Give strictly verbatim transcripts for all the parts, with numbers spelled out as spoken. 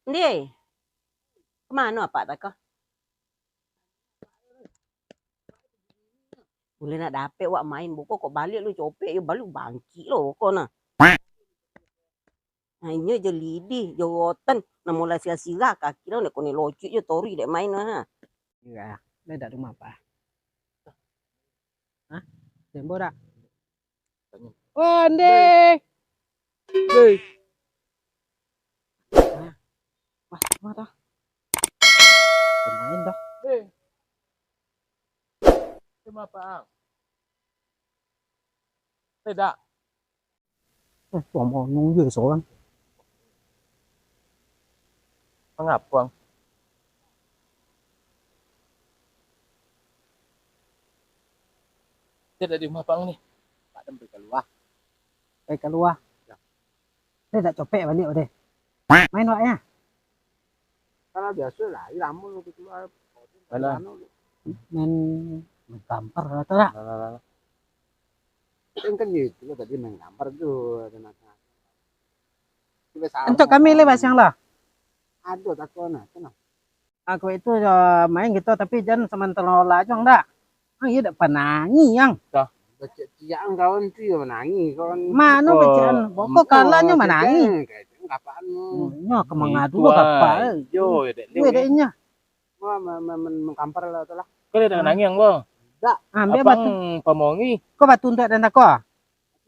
Ndeh, ka mano apak tako? Buliah nak dapek wak main, boko kok baliak lu copek, yo balu bangkik lo boko nah. Nah, inyo jo lidih, jo rotan, namo lah sirah-sirah, kaki lo nak koni locik jo tori dek main nah. Iyo, lai dak rumah apa? Hah? Dembo dak? Wah, ndeh. Hei. Nah. Wah, rumah dah. Main dah. Hei. Rumah apa, Ang? Lai dak? Eh, tuang monong je sorang. Mangapo, Ang? Tidak di rumah, Bang, ni. Pak Dem pergi keluar. Pergi keluar? Ya. Dia tak copek balik, deh. Main wak ya? Kalau biasa lah, lama tu keluar. Alah. Anu. Main, main kampar lah, tak? Alah, alah, alah. Kan, kan ya itu lah tadi main kampar tu, ada nak. Untuk kami le basiang lah. Ado tako nah, tu nah. Aku itu yo main gitu, tapi jan samantaro lah, Jong, dak. Ah, iyo dak panangi, Yang. Dah. Becek tiang kawan tu yo manangi kawan. Mano becekan? Boko kalahnyo manangi. Kayak itu, kapan? Hmm, nyo ka mangadu apa? Yo, dek Yo, dek inyo. Wah, men-, men-, men-, mengkampar lah tu lah. Kau dah nangis, Bang? Dak. Ambil batu. Pamongi. Kau batu untuk dan tako?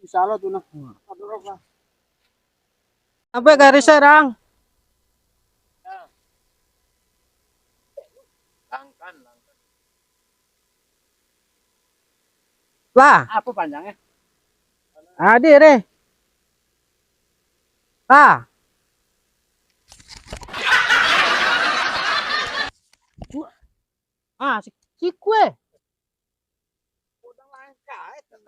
Insya Allah tu nah. Hmm. Aduh, apa? Sampai garis serang. Langkan, langkan. Lah. Apa panjangnya? Adi deh. Ah. Ah, si-, siku eh.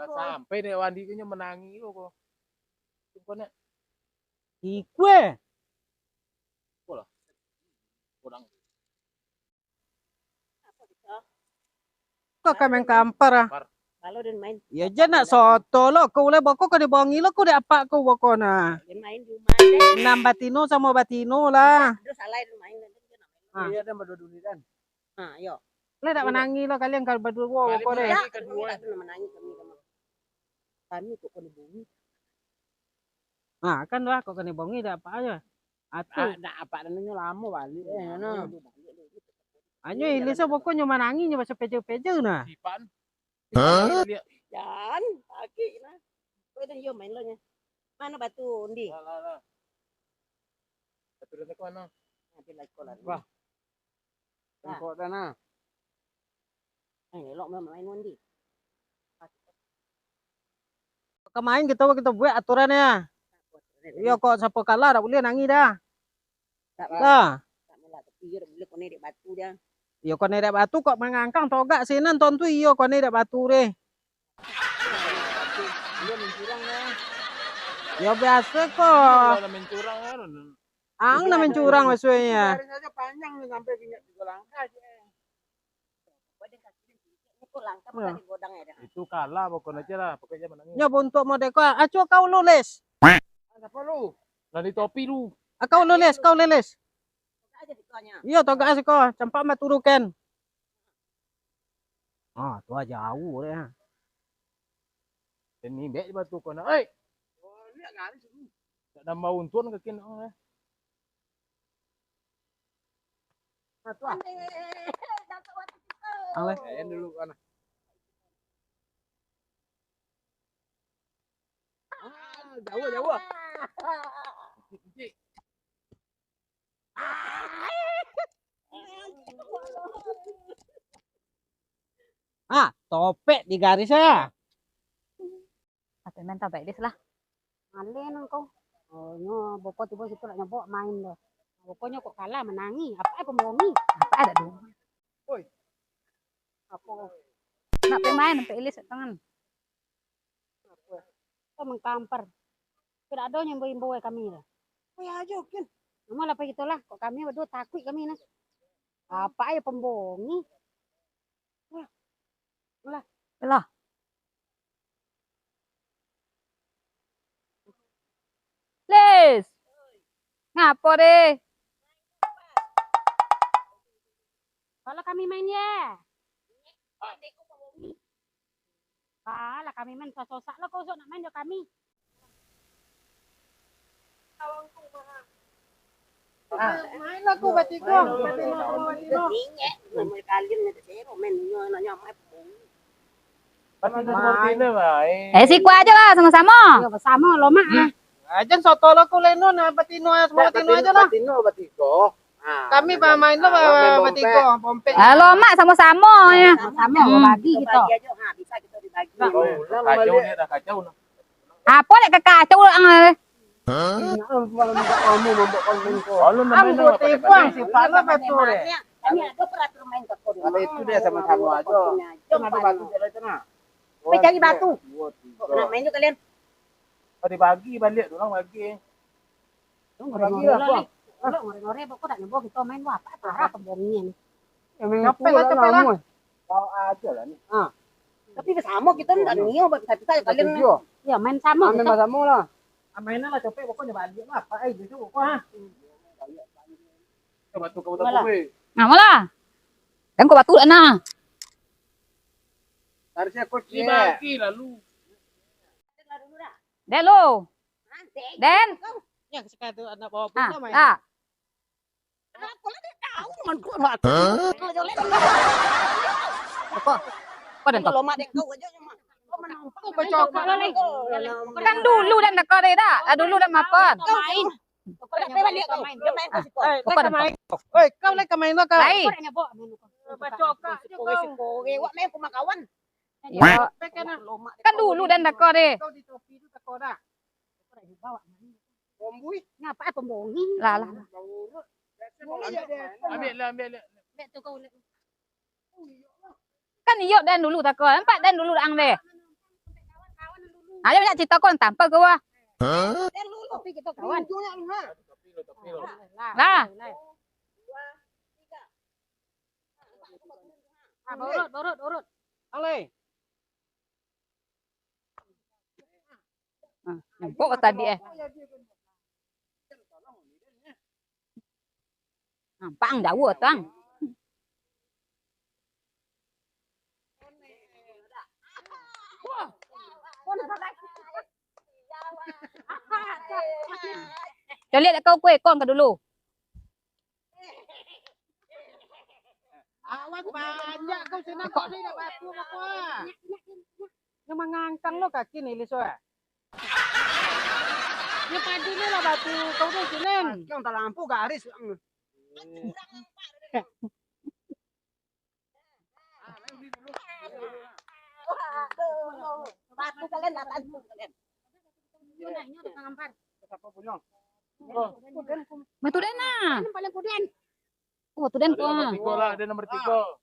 Sampai dek Wandi tu nyo manangi lo ko. Siku eh. Apo lah. Kurang. Kau ka main kampar ah. Kampar. Kalau den main. Yo jan nak soto lo, kau ulai boko kau dibongi lo, kau dek apak kau boko nah. Den main di rumah deh. Nan batino samo batino lah. Ado salah den main, den main. Ah. Iyo, den badua dulu kan. Ha, yo. Lah dak manangih lo kalian kalau baduo boko deh. Dak, kami dak pernah manangih kami, kami. Kami kok kena bunyi. Ha, kan lah kok kena bunyi dak apa aja. Atu. Ah, dak apa namanya lamo balik. Eh, nah. Anyo ilis boko nyo manangih nyo baso peja-peja nah. Sipan. Hah? Jan, laki nah. Kau itu yo main lo nya. Mano batu undi? Lah, lah, lah. Batu undi ke mano? Nanti lah sekolah. Wah. Bangkok dah nah. Eh, elok main, main undi. Ka main kito, kito buek aturan ya. Iyo, kok sapo kalah dak buliah nangih dah. Dak. Dah. Dak amuah lah, tapi iyo dak buliah kone dek batu dah. Iyo, kone dek batu kok mangangkang togak sinan tontu iyo kone dek batu deh. Iyo main curang dah. Iyo biaso ko. Iyo lah main curang kan. Ang nan mancurang maksudnyo. Garis aja panjang ni sampai tinggal tiga langkah je. Itu kalah pokoknya aja lah, pokoknya menangnya. Nyo buntuak model ko, acuah kau lules. Siapa lu? Dari topi lu. Ah, kau lules, kau lules. Iyo, togak siko, campak mah turukan. Ah, tu aja jauh deh. Ini bek batu kau nak. Oi. Oh, lihat garis tu. Tak nambah untuan kaki nak, eh. Nah, tu ah. Aleh. Ayan dulu kan. Ah, jauh, jauh. Kecil, kecil. Ah, topek di garis ah. Tapi main tabek des lah. Maleh nang kau. Oh, nyo boko tibo situ lah nyo bok main doh. Bokonyo kok kalah manangih. Apa ai pembohong ni? Apa ada dong? Oi. Apo? Nak pai main sampai ilis tangan. Kau mangkampar. Tidak ada nyo imbau-imbau kami lah. Pai ajo kin. Namo lah pai kito lah. Kok kami baduo takuik kami nah. Apa ai pembohong ni? Lah. Lah. Lis. Ngapo deh? Kalau kami main, ye. Alah, kami main, susah-susah lah kau sok nak main jo kami. Ah. Mainlah kau batiko, batino, batino. Batino, batino, main. Eh, siko ajo lah, samo-samo. Yo, basamo, lomak lah. Ajan soto lo ku leno, nah, batino, samo batino ajo lah. Batino, batiko. Ah, kami bamain lo, batigo, pompek. Ah, lomak samo-samo, yo. Samo-samo, bagi kito. Bagi ajo, ha, bisa kito dibagi. Nah, kacau ni, dah kacau nah. Apo dek kakacau urang, eh? Hah? Ambo tipuang si palo batu deh. Kami ado peraturan main kako dulu. Kalau itu deh samo-samo ajo. Kan ado batu kalau itu nah. Pai cari batu. Kok nak main tu kalian? Kok dibagi baliak tu urang bagi. Bagi lah, Bang. Kalau ngore-ngore, kok dak nyobo kito main tu, apo parah pambongi ni. Yo, main capek lah, capek lah. Kau ajo lah ni. Ha. Tapi basamo kito ni dak nio, bisa-bisa kalian. Yo, main samo kito. Main basamo lah. Ah, main lah, capek, pokoknyo baliak lah, apo ai gitu, pokok ah. Coba tu kau tak boleh. Nah, malah. Dan kau batu dak nah. Harusnya kau dibagi lalu. Den lu. Den. Yang sekarang tu anak bawa pulang main. Ah. Aku lah dak tahu, man, kau lah. Hah? Kau jolek. Kau, kau dan kau. Kalau mak dek kau aja, mak. Kau menampang. Kau bacokak lah, ni. Kan dulu dan kau deh, dah. Ah, dulu dan mapan. Kau main. Kau dah balik kau. Dia main kau siko. Eh, kau main. Oi, kau lah kau main lo kau. Lai. Kau dah nyabok. Bacokak je kau. Kau, kau, wak main rumah kawan. Yo. Kan dulu dan tako deh. Kau di topi tu tako dah. Bombui. Ngapa eh pembohong? Lah, lah, lah. Ambil lah, ambil lah. Ambil tu kau. Kan iyo dan dulu tako. Nampak dan dulu ang deh. Ayo banyak cerita kau tampal kau ah. Hah? Dan dulu. Tapi kita kawan. Lah. Ah, baurut, baurut, baurut. Alai. Ah, nampak tadi, eh. Nampak ang jauah tu ang. Caliak dek kau kueh, kon ka dulu. Awan banyak kau sinan kau ni dak batu kau ah. Nyo mangangkang lo kaki ni, Lis, weh. Nyo tadi ni lah batu kau tu sinan. Kau tak lampu garis. Batu kalian lah, batu kalian. Batu den nah. Oh, batu den kuah. Tigo lah, den nomor tigo. Ah,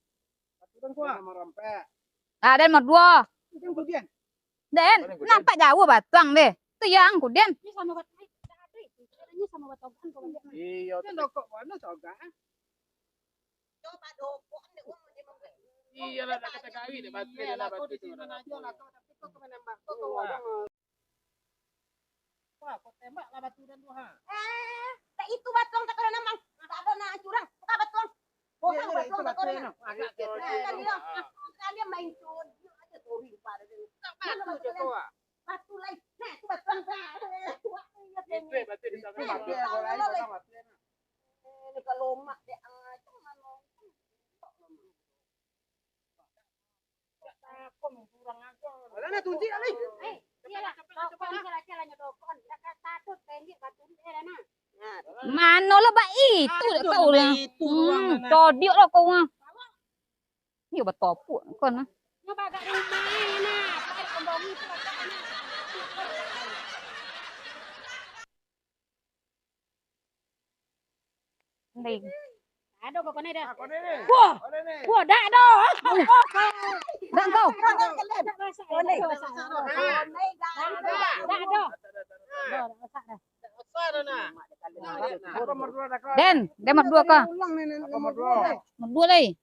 den nomor empat. Ah, den nomor dua. Den, nampak jauah batuang deh. Tu yang ku den. Iyo, tu. Iyolah, nak kata kawin deh, batu deh lah, batu di sinan ajo lah, kau tapi kau kau menembak, kau kau. Wah, kau tembak lah batu dan tu, ha. Eh, tak itu batuang tak kena namang. Tak ada nak curang, buka batuang. Buka batuang tak kena. Agak kecil. Kalian main codiak aja, sorry, lupa ada dulu. Batu je kau ah. Batu lain. Nah, itu batuang. Itu batu di sana. Ini kalau mak dek ang aja mano. Alah, nah, tunjuk lah, Lin. Eh, iyolah, kau kan kira-kira nyo dokon, dak ka patut pendek batu ni, eh, nah. Mano lah bak itu, dak tahu lah. Hmm, codiak lah kau ah. Iyo batopuk kau nah. Nyo bagak rumah, nah, pai pembongi tu bagak, nah. Nding. Ado kok kono dah. Wah. Wah, dak ado. Dak kau. Dak ado. Den, den nomor dua ka? Nomor dua lai.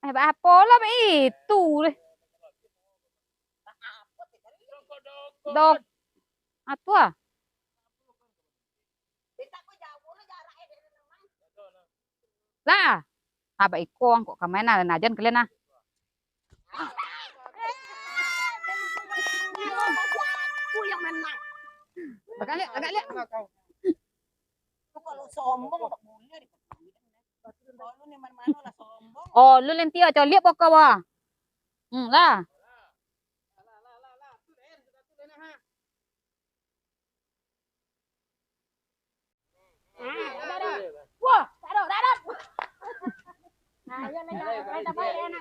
Eh, baapo lah baitu deh. Dok. Atua. Lah. Abak iko angkok ka main lah, najan kalian ah. Agak liak, agak liak. Kalau sombong, tak boleh. Oh, lu lentio coliak pokok wah. Hmm, lah.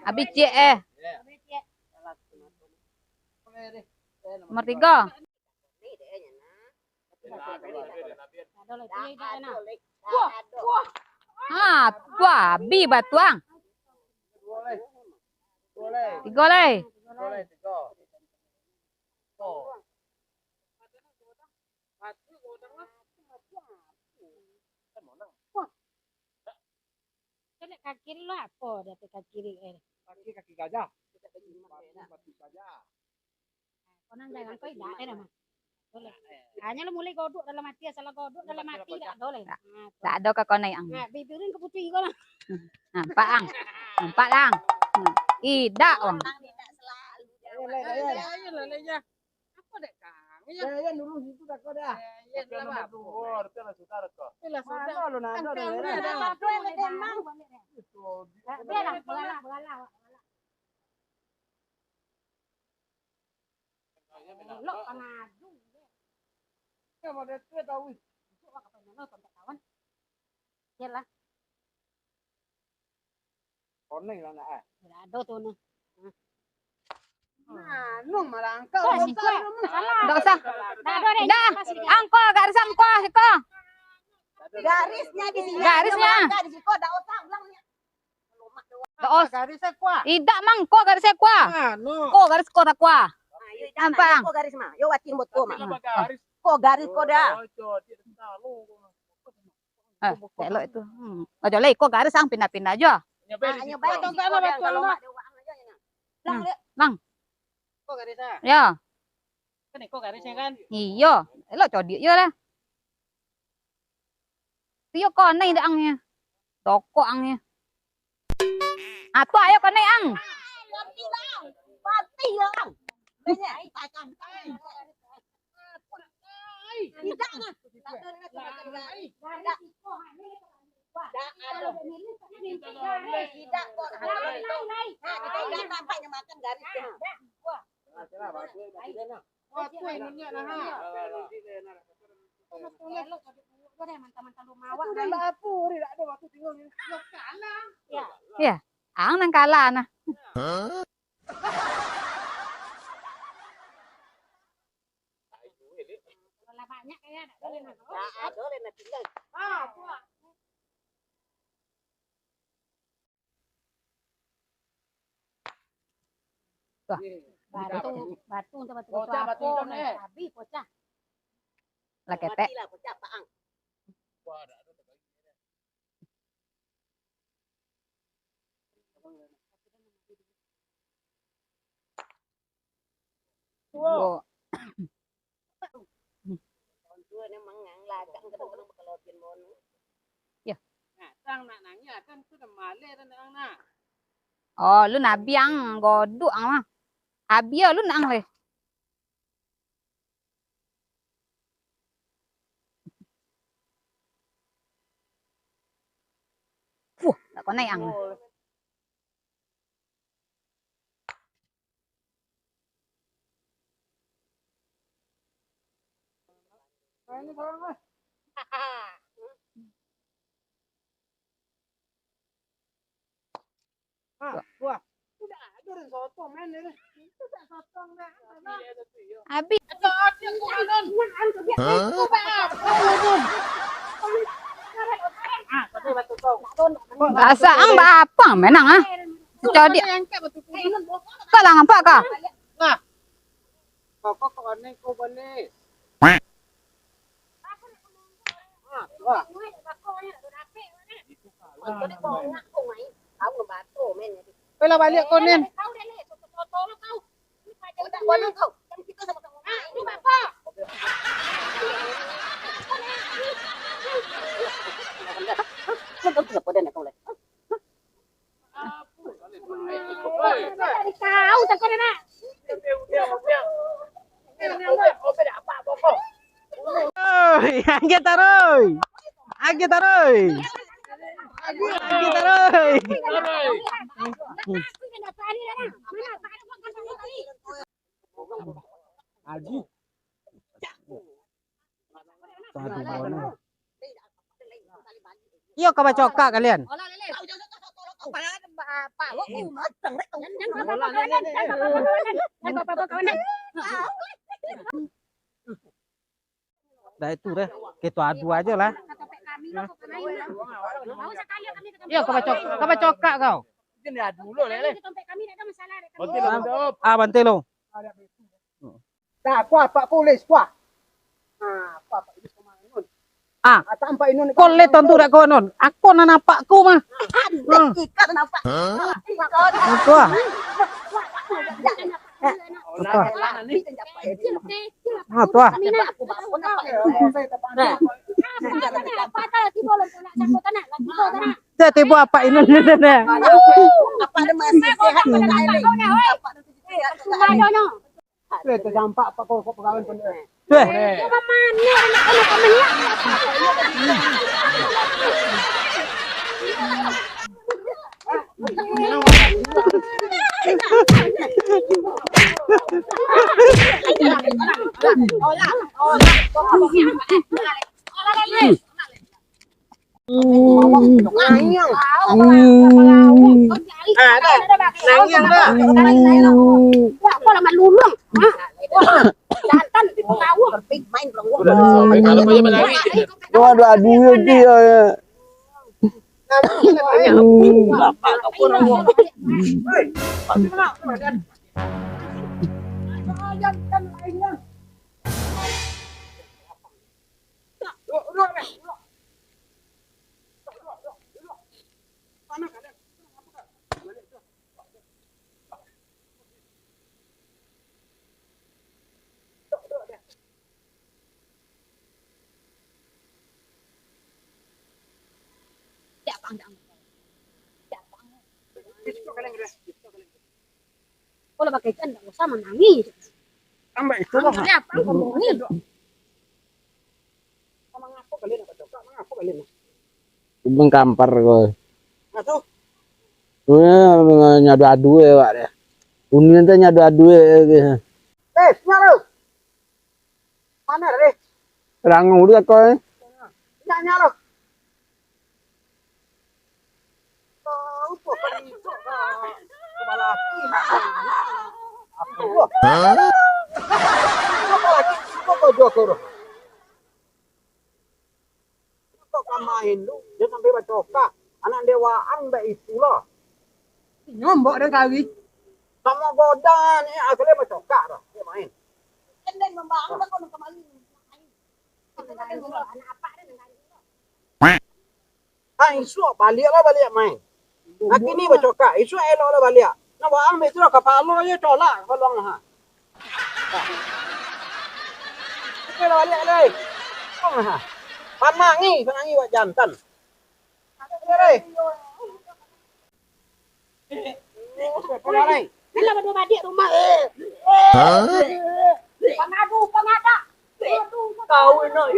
Abih ciek eh. Nomor tigo. Ha, tu abih batuang. Tigo lai. Kaki lu apo di ateh kaki lu, eh? Kaki, kaki gajah. Batu, batu gajah. Kau nang jangan kau idak, eh, dah, mah. Boleh. Hanya lu mulai godok dalam hati, asal godok dalam hati idak boleh. Nah, tu. Dak ado ka kau naik, ang. Nah, bibir lu kepucui kau lah. Nampak, ang. Nampak, ang. Hmm. Idak, ang. Ayo, lai, lai, lai. Ayo, lai, lai, ya. Apo dek kang? Ya, ya, nurun situ tak kau dah. Ya, ya, lah, Bang. Duo, tu lah sudah kau. Itulah sudah. Mana lo nado dah, ya? Dah, dah, dah, dah. Dah, dah, dah, dah. Elok pangadu. Ya, model tu tahu. Besok lah kau tanya lo, sampai kawan. Iyalah. Koneng lah nak, eh. Dak ado tu nah. Nah, nung malangkah. Dah, siko. Salah. Dak usah. Dah, dah, dah. Dah. Angko, garis angko, siko. Garisnya di sini. Garisnya. Malangkah di siko, dak usah ulang ni. Dak usah. Garis ko. Idak mangko garis ko. Anu. Ko garis ko tak ko. Nampak. Ko garis mah. Yo watin buat ko mah. Ko garis ko dah. Eh, elok itu. Hmm. Ojo lai, iko garis ang pindah-pindah ajo. Nyobai di siko. Nyobai di siko dah, kalau mak dia uang aja, ya, nah. Lang, hmm. Lang. Iko garis ah. Ya. Kan iko garisnya kan? Iyo, elok codiak yo lah. Iyo konai dak angnyo. Tokok angnyo. Ah, tu ayo konai ang. Mati lah, ang. Mati lah, ang. Tidak, nah. Tidak. Tidak, kok. Nah, kita udah tampaknya makan garis, nah. Iya, ang nang kalah nah. Wah, batu, batu, batu, batu, batu, batu, batu, eh. Habis pocah. Lah ketek. Matilah pocah, Pak Ang. Wo. Yo. Oh, lu nabi ang goduk ang mah. Abi lu nang leh. Puh, tak konai ang. Ah, wah. Udah aja orang sotong main ni. Itu tak sotong dah. Habis. Hah? Bahasa ang bapa menang ah. Codiak. Kau lah nampak kah? Nah. Kau kau kau aneh kau balik. Ayolah baliak kau, Nen. Oi, angge taroi. Angge taroi. Angge taroi. Aji. Iyo ka bacokak kalian. Dah itu deh, kita adu aja lah. Iyo ka bacokak, ka bacokak kau. Ah, bantai lo. Nah, kuah Pak Polis, kuah. Ah, kuah Pak Polis kamarin, Nun. Ah, ah, tampak Inun. Kau le tontu dak kau, Nun? Aku nan nampak kau mah. Aduh, hmm. Ika nan nampak. Hah? Ika. Aku ah. Aku ah. Ah, tu ah. Nah. Tibo apak Inun. Apa ada masih sehat? Apa ada masih sehat? Apa ada masih sehat? Eh, tadampak Pak, kok, kok pagawean pun, eh. Weh. Nangiang. Ah, dah. Nangiang dah. Waduh, aduh, dia, dia. Kalau pakai ikan, ndak usah manangis. Tambah itu lah. Tambah apa, ngomongin? Mangapo kalian nak bacokak? Mangapo kalian nak? Bengkampar ko. Nah, tu. Nyadu-adu e, wak deh. Unin tu nyadu-adu e. Eh, nyak lu. Mana deh? Rangu dia ko, eh. Nyak, nyak lu. Hah? Kok ka main tu, jan sampai bacokak. Anak dewaan bak itulah. Nyombok dek kali. Samo godan, eh, asal bacokak dah, dia main. Kan den memang dah kau nak kemari. Anak apa dia nak. Ah, isuak baliak lah, baliak main. Nah, kini bacokak, isuak elok lah baliak. Nah, waang ambil tu lah, kapalo je colak, kapalo ang, ha. Oke lah, baliak lah, eh. Ang, ha. Panangi, panangi wak jantan. Oke lah, eh. Alah, badua badiak rumah. Hah? Pangadu, pangadak. Kau nak.